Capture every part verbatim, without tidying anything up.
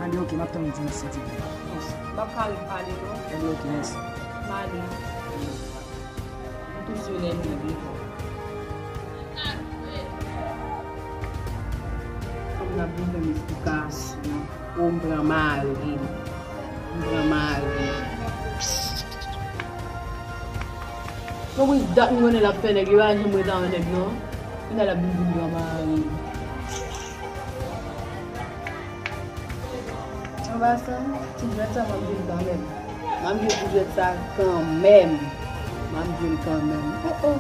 Anben, oke, m ap tann ou ti mesye, ti mesye. M p ap ka ret pale non. Anben, oke, mèsi. M ale. M tou sou lènmi vre. Fanm nan ap vin fè m esplikasyon. O, m pran mari m. M pran mari m. Konplis dat m konnen l ap fè nèg, li pa janm ret avan nèg non. Kounye a l ap vin di m pran mari m. Anba sa, ti jwèt sa m ap jwe l kanmenm. M ap jwe ti jwèt sa kanmenm. M ap jwe l kanmenm. Oh, oh.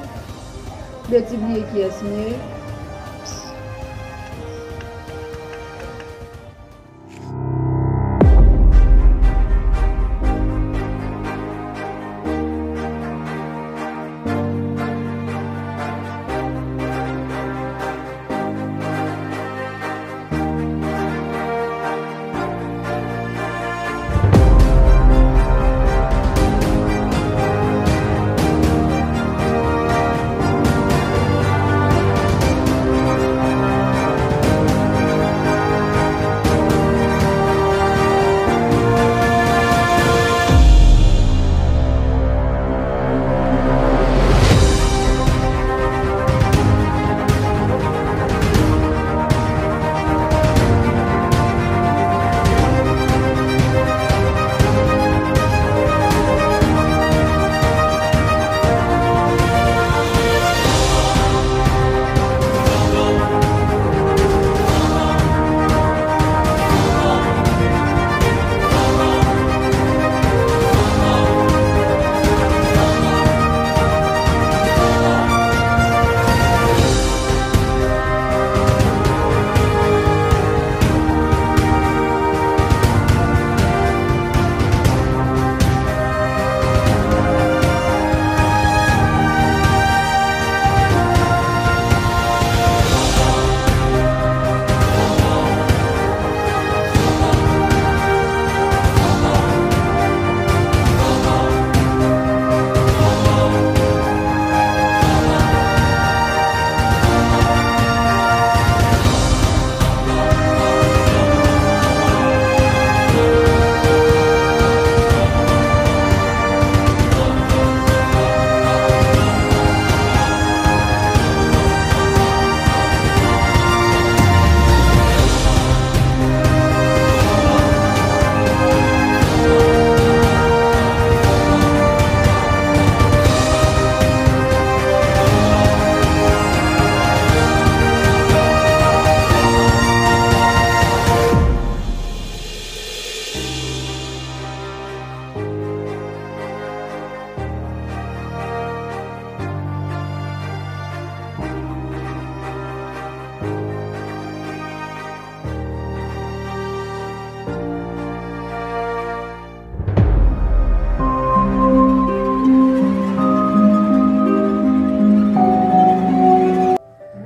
Beti bliye kiyès m ye.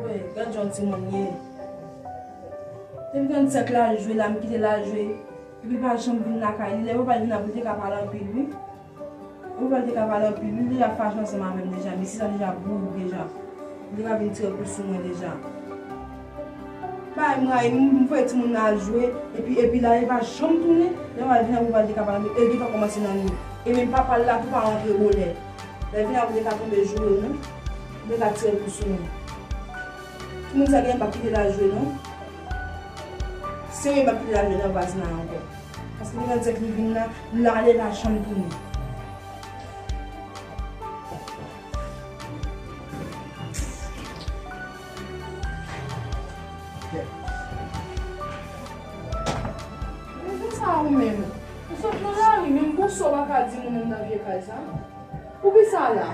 Woy, gad jan timoun ye. Depi grann sèk la jwe la, m kite l al jwe. Epi l pa janm vin lakay li. Lè papa l vin la, pou l te ka pale anpil, wi. Ou wè l te ka pale anpil, wi, li ap fache ansanm avè m deja, mesye sa deja boug deja. Li te ka vin tire kou sou mwen deja. Bay m rayi, m, m voye timoun nan al jwe, epi, epi la, li pa janm tounen. Lè m al vin la, ou wè l te ka pale anpil, e li gentan kòmanse nan nou. E menm papa l la tou pa rantre bonè. Lè l vin la, ou te ka tonbe joure nou, ou te ka tire kou sou nou. Timoun sa gen, m p ap kite l al jwe, non. Se mwen, m p ap kite l al jwe nan vwazin la ankò. Paske li nan tèt li vin la, l ale la chanm tounen. Men konsa ou menm, ou sot nan lari, menm bonswa w pa ka di moun nan vye kay sa. Poukisa la?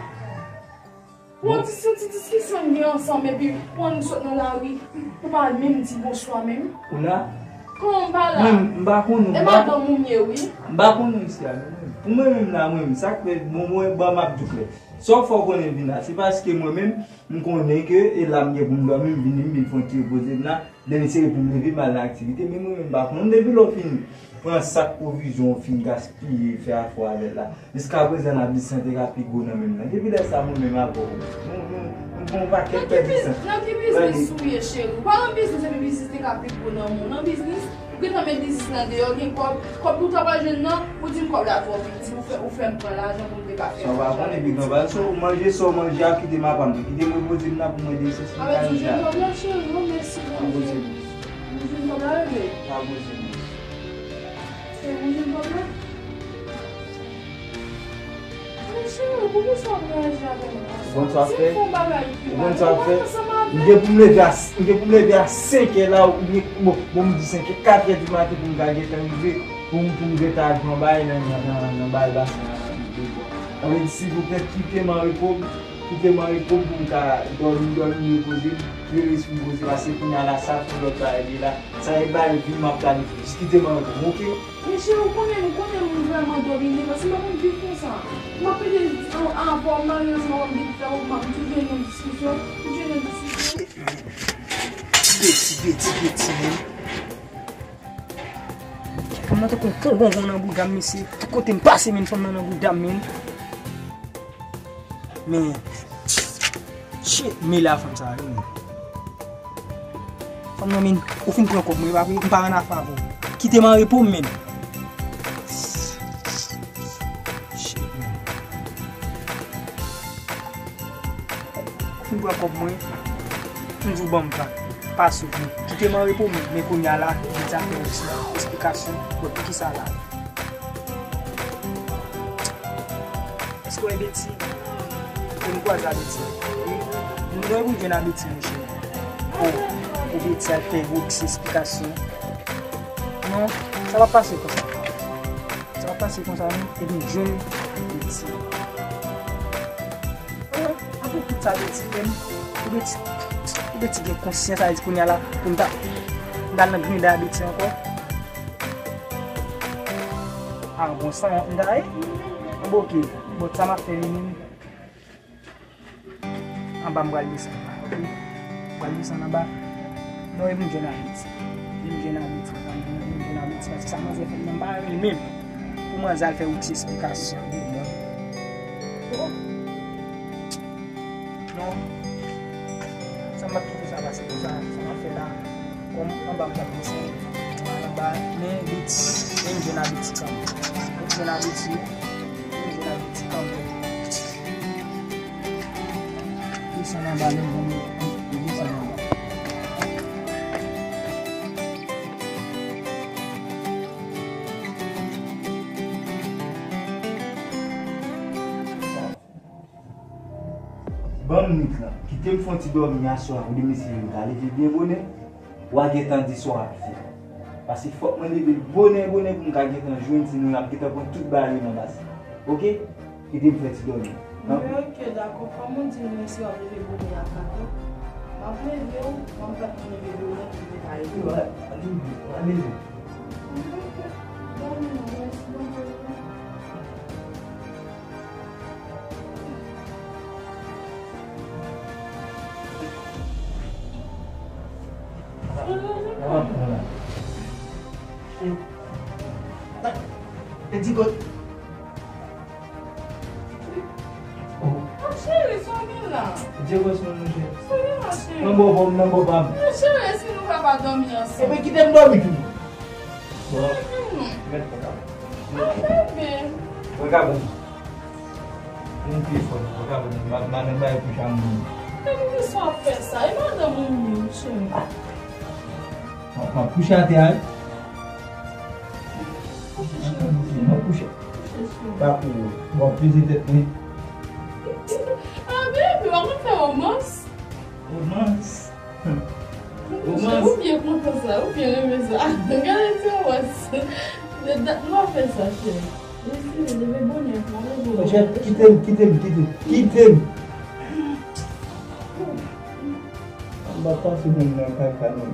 Pou yon ti, ti diskisyon n gen ansanm, epi pou nou sot nan lari, ou pa menm di bonswa menm. Ou la? Kòman m pa la? Mwen, m pa konn ou, e m pa madanm ou m ye, wi. M pa konn ou isi a, non, mwen. Pou mwen menm la, mwen menm, sa k fè, bon, mwen, bon, m ap di w klè. Sa w fè w konnen vin la, se paske mwen menm, m konnen ke e la m gen pou m dòmi, m vini, m vin fè yon ti repoze m la. Demen se pou m leve m al nan aktivite, men mwen menm m pa konn. Depi lè w fin pran sak pwovizyon, w fin gaspiye, fè afè w avè l la, jiskaprezan n ap di sante k ap pi gwo nan men m nan. Depi lè sa, mwen menm avè w, nou, nou, nou gen yon pakèt pèdi san. Nan ki biznis ou ye, cheri? Ou pa nan biznis, epi biznis li ka pi gwo nan men w. Nan biznis, ou gentan met biznis lan deyò, gen kòb, kòb pou w ta pral jwenn nan, ou di m kòb la twò piti, ou fè, ou fè m pran lajan pou m te ka fè. Sa w pa konnen, pi gran valso, manje sa w manje a, kite m apa m. Kite m repoze m la pou mwen desann si m ka jwenn la. Ou jwenn kòb la, cheri, o, mèsi Bondye. Ou jwenn kòb la, bebe? Pa poze m. Cheri, ou jwenn kòb la? Men cheri, poukisa w ap reyaji avè m konsa? Ou konn sa w ap fè? Si m fè yon bagay ki mal, nou pa ansanm avè m. M gen pou m leve a, m gen pou m leve a senk è la, oubyen, bon, bon, m di senk è, kat è di maten pou m ka gentan rive, pou m, pou m gentan al pran bagay nan, nan, nan, nan bagay basen an, nan, nan, nan, nan. Sa vle di, silvouplè, kite m an repo, kite m an repo pou m ka dòmi, dòmi, repoze m, rele lespri m poze, paske kounye a la, sa fè lòt bagay li la, sa e bagay vi m ap planifye. Jis kite m an repo m, oke? Men cheri, ou konnen, ou konnen m vrèman domine, paske m pa konn viv konsa. M ap pede an, an fòm, malerezman, m ap gen travay, m ap toujou jwenn yon diskisyon, m jwenn yon diskisyon. Beti, beti, beti, men. Fanm nan tankou yon pon gongon nan bouda m, mesye. Tout kote m pase, men fanm nan nan bouda m, men. Men, shit, m mele a fanm sa, wi, men. Fanm nan, men, ou fin pran kòb mwen, pa vre? M pa ann afè avè w. Kite m an repo m, men. Shit, men. Fin pran kòb mwen. M di w ban m pa, pa sou mwen. Kite m an repo m, men kounye a la, m di a fè yon ti esplikasyon. Bon, poukisa la? Èske w wè Beti? Ke m kwaze a Beti. Wi. M wè pou m jwenn a Beti, monchè. O, o Beti al fè yon ti esplikasyon. Non, sa pa pase konsa. Sa pa pase konsa, non. Epi m jwenn Beti. Apre tout sa Beti fè m, pou Beti, pou Beti gen konsyans, sa vle di kounye a la, pou m ta, m ta al nan grenda Beti ankò. A, bon, san wont m ta ye. Bon, oke. Bon, sa m ap fè menm, anba m pral desann la, oke? M pral desann anba. Non, e pou m jwenn Abiti. E m jwenn Abiti, m jwenn Abiti, paske sa manzè fè m nan, m pa renmen pou manzè al fè yon ti esplikasyon de mwen. Oh. Non. Sa m p ap kite sa pase konsa, sa m ap fè la. Kòm anba m t ap desann, m al anba, men Abiti, e m jwenn Abiti kanmenm. M jwenn Abiti, m jwenn Abiti kanmenm. Desann anba, men, men, men, desann anba. Ban m nit lan. Kite m fè yon ti dòmi aswè a, pou demen si m ka leve byen bonè. W a gentan di sa w ap fè. Paske fòk mwen leve bonè, bonè pou m ka gentan jwenn timoun yo, m ap gentan pran tout bagay yo nan baz. Oke? Kite m fè ti dòmi. Wi, oke, dakò. Kòm ou di m si w ap leve bonè a kat è, m ap leve w, m ap bat pou m leve bonè pou m te ka ede w. Wi, wi, wi, wi. Oke, dòmi non, mèsi, bonswa. E di kot? Oh. Ah, cheri, sa w gen la? Dye gòs mwen, monchè. Sa w gen la, cheri? Nan bò pa m, nan bò pa m. Ah, cheri, èske nou ka pa dòmi ansanm? Ebyen, kite m dòmi tou. Bon. Mèt kontan. Ah, bebe. Mwen ka bon. Mwen pye fò, mwen ka bon. M ap, m ap bay kouch a moun. Men poukisa w ap fè sa? E madanm ou m ye, wi, cheri. M ap, m ap kouche atè a, wi. Kouche, cheri. M ap kouche. Kouche, cheri. Pa pou ou. M ap peze tèt mwen. Ah, bebe, w ap fè romans? Romans? Romans. Ou byen kontan sa, ou byen renmen sa. Gade ti romans. De dat nou ap fè sa, cheri. Mesye, leve bonè, mwen leve bonè. Monchè, kite m, kite m, kite m, kite m. M pa panse moun nan kaka non.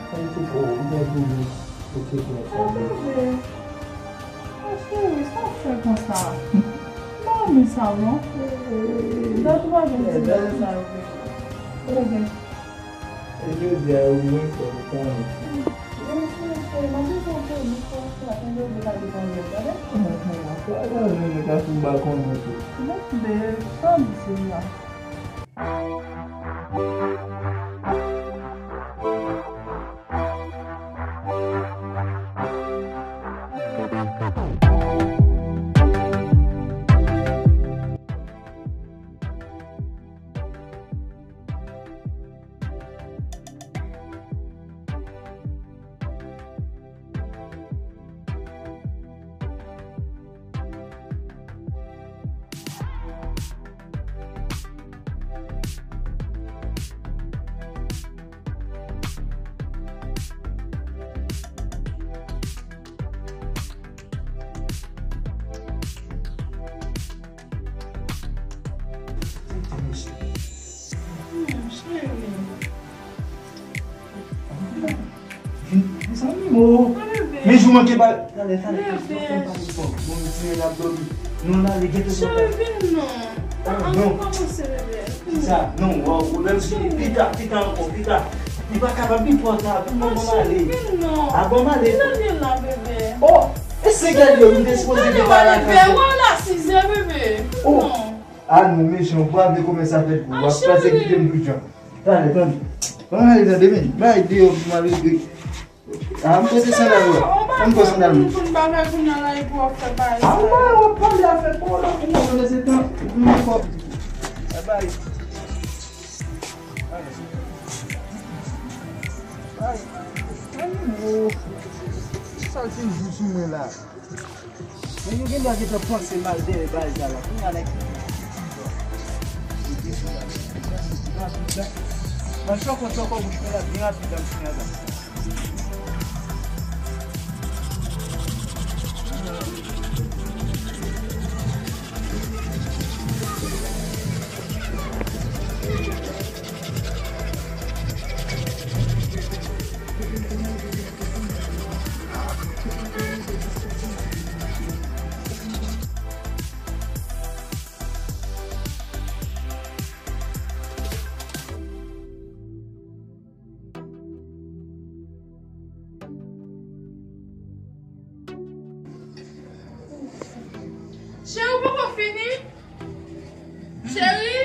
Sa e te ko, ou gen pou ou, ou te ko sa. Ah, bebe. Ah, cheri, sa w fè konsa? Kòman sa, non? Dat ou pa vin di bèl sa yo, bebe. Ou gen. E jodi a, ou mwen fè ou konnen. Mwen fè, fè, mwen te fè ou konnen, fè ou fè, atann jodi a, pa di konnen, tande? Mwen fè, mwen fè, mwen ka sou ba konnen tou. Bon, bebe, pa di sa. Hmm, cheri. Mezanmi, mo. Bebe. Men jou manke ba. Talè, talè, fè m pale fò. Bondye, l ap dòmi. Non, la, li gentan. Cheri, vin non. Ah, non. Kòmanse, bebe. Sa, non, w, w, lè m sou pita, pita ankò, pita. Li pa kapab, li twò ta, pou mwen, ban m ale. Cheri, vin non. Ah, ban m ale. Vin la, bebe. Oh, e se gèl yo, nou te sipoze depa lakay. Talè, w ale, bebe, w al asize, bebe. Vin non. Ah, non, mechan, w pa vle kòmanse avèk ou, w ap pase kite m tout jan. Talè, tande. Ban m ale, tande, men. Bay deyò pou m ale. Ah, m pote sandal ou. Ban m pran sandal ou. Ou konn bagay kounye a la epi w ap fè bagay sa. Ah, w ap pale afè pa w la pou mwen, se tan pou mwen fò. Bye bye. Ay, ay, ay, oh. Sa l fin jou sou mwen la. Men yo gen dwa gentan panse mal dèyè bagay sa la. Kounye a nèg. Mwen chòk, mwen chòk, bouch mwen la byen rapid la, m fini avè l. Cheri, ou poko fini? Cheri?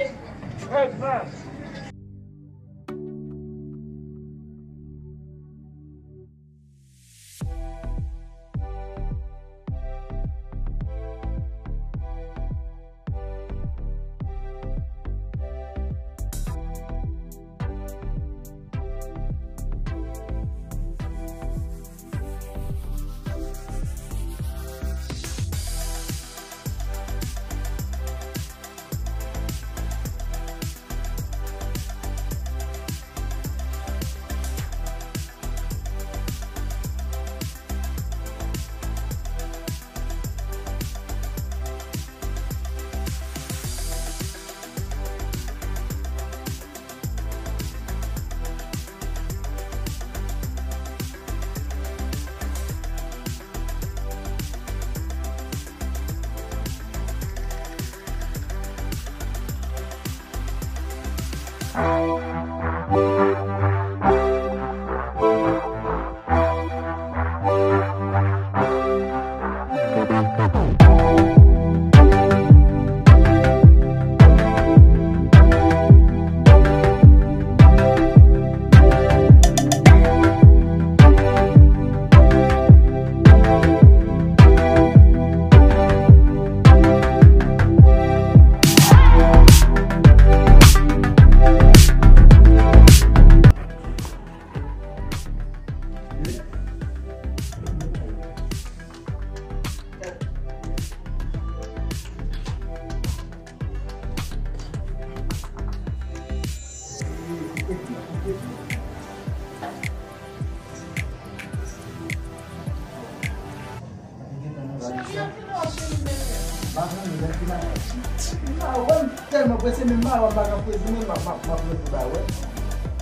Mwen tèlman prese, menm mawa m pa ka prese, menm m ap, m ap, m ap rete ba wè.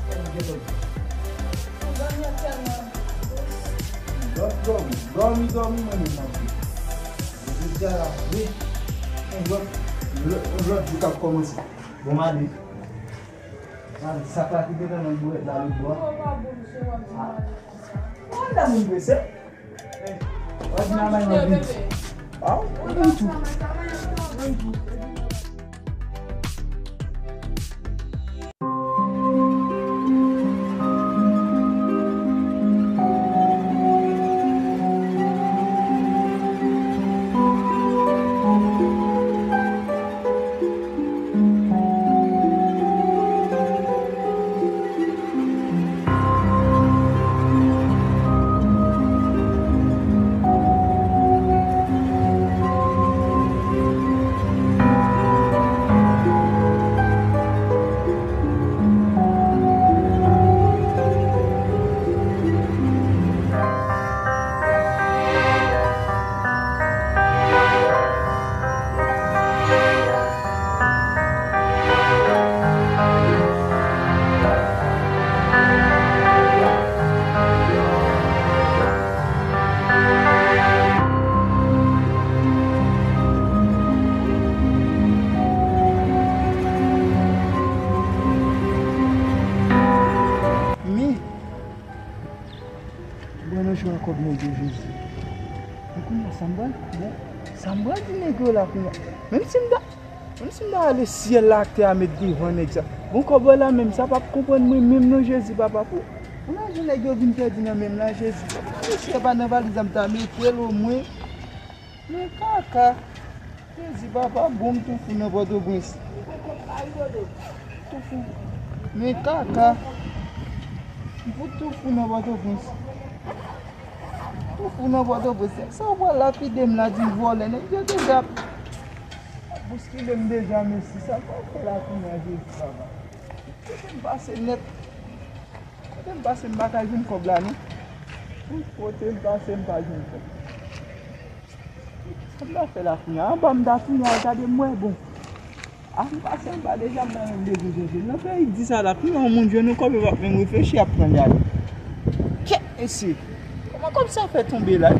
Tèlman gen lòt. Dòmi, dòmi, dòmi, dòmi, mwen menm m ap viv. Jodi a la, wi. Yon lòt. Lòt jou k ap kòmanse. Bon, m ale. M ale. Sak la ki gentan nan bourèt la lòt bò a. Ou pa bon, se wè m di m ale konsa. Ou wè moun prese? Ou ap nan bay mwen vin. Ah, ou gen tou. Men, mwen nan jwe a kòb nèg yo, Jezi. Men kounye a sa m pral, bon, sa m pral di nèg yo la kounye a. Menm si m ta, menm si m ta ale syèl la ak tè a met devan nèg sa. Bon, kòb la menm, sa p ap konprann mwen menm non, Jezi, papa, pou, pou lajan nèg yo vin pèdi nan men m la, Jezi. Papa, mesye pa nan valiz la, m ta mete l omwen. Men kaka. Jezi, papa, bon, m tou fou nan Pòtoprens. Tou fou. Men kaka. M fout tou fou nan Pòtoprens. Tou fou nan Pòtoprens. Sa w pral lapide m la, di m vòlè. Nèg yo deja ap bouskile m deja, mesi. Sa m pral fè la kounye a, Jezi, papa. Kote m pase nèt? Kote m pase, m pa ka jwenn kòb la, non. Kote m pase, m pa jwenn kòb. Sa m ta fè la kounye a? Anba m ta tounen al gade m wè, bon. A m pase anba deja, m pa menm bezwen chèche. Nan peyi di sa la, kounye a yon moun jwenn yon kòb, yo p ap menm reflechi, y ap pran li ale. Kèt mesye! Kòman kòb sa fè tonbe la?